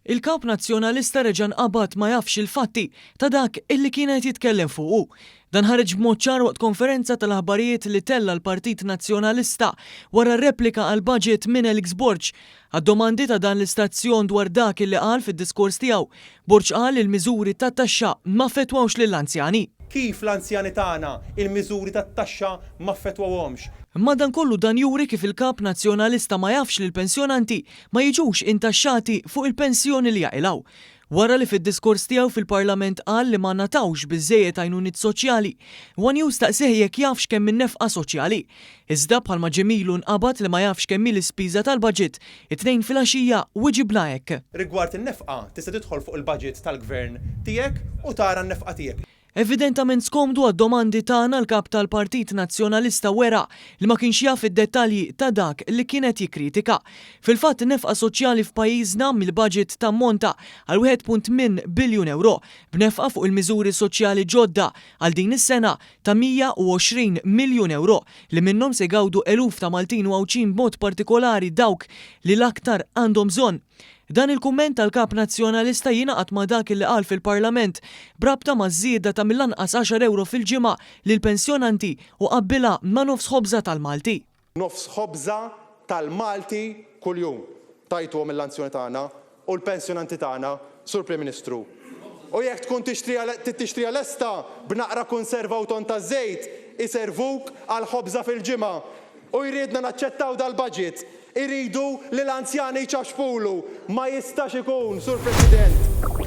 Il-Kap Nazzjonalista reġa' nqabad ma jafx il-fatti ta' dak illi kien qed jitkellem fuqu. Dan ħareġ b'mod ċar waqt konferenza tal-aħbarijiet li tella' l-Partit Nazzjonalista wara r-replika għall-budget minn Alex Borg. Għad-domandi ta' dan l-istazzjon dwar dak illi qal fid-diskors tiegħu, Borg qal li l-miżuri tat-taxxa m'affettwawx lill-anzjani. Kif l-anzjani tagħna il-miżuri tat-taxxa m'affettwawhomx? Madankollu dan juri kif il-Kap Nazzjonalista ma jafx li l-pensjonanti ma jiġux intaxxati fuq il-pensjoni li jaqilgħu. Wara li fid-diskors tiegħu fil-Parlament qal li ma ngħatawx biżżejjed għajnuniet soċjali, one News staqsieh jekk jafx kemm in-nefqa soċjali. Iżda bħalma ġemilu nqabad li ma jafx kemm hi l-ispiża tal-budget, it-Tnejn filgħaxija wiġibna hekk. Rigward in-nefqa, tista' tidħol fuq il-budget tal-Gvern tiegħek u tara n-nefqa tiegħek. Evidentament skomdu għad-domandi tagħna l-Kap tal-Partit Nazzjonalista wera li ma kienx jaf id-dettalji ta' dak li kien qed jikkritika. Fil-fatt in-nefqa soċjali f'pajjiżna mill-budget tammonta għal 1.8 biljun ewro, b'nefqa fuq il-miżuri soċjali ġodda għal din is-sena ta' 120 miljun ewro li minnhom se jgawdu eluf ta' Maltin u Għawdxin b'mod partikolari dawk li l-aktar għandhom bżonn. Dan il-kumment tal-Kap Nazzjonalista jingħaqad ma' dak li qal fil-Parlament b'rabta maż-żieda ta' mill-anqas għaxar ewro fil-ġimgħa lill-pensjonanti u qabbilha ma' nofs ħobża tal-Malti. Nofs ħobża tal-Malti kuljum tajtuhom lill-anzjoni tagħna u l-pensjonanti tagħna, Sur Prim Ministru. U jekk tkun tixtriha trid tixtriha lesta b'naqra kunserva u ton ta' żejt iservuk għal ħobża fil-ġimgħa. U jridna naċċettaw dal-budget. Iridu li l-anzjani jċapċpulu. Ma jistax ikun, Sur President.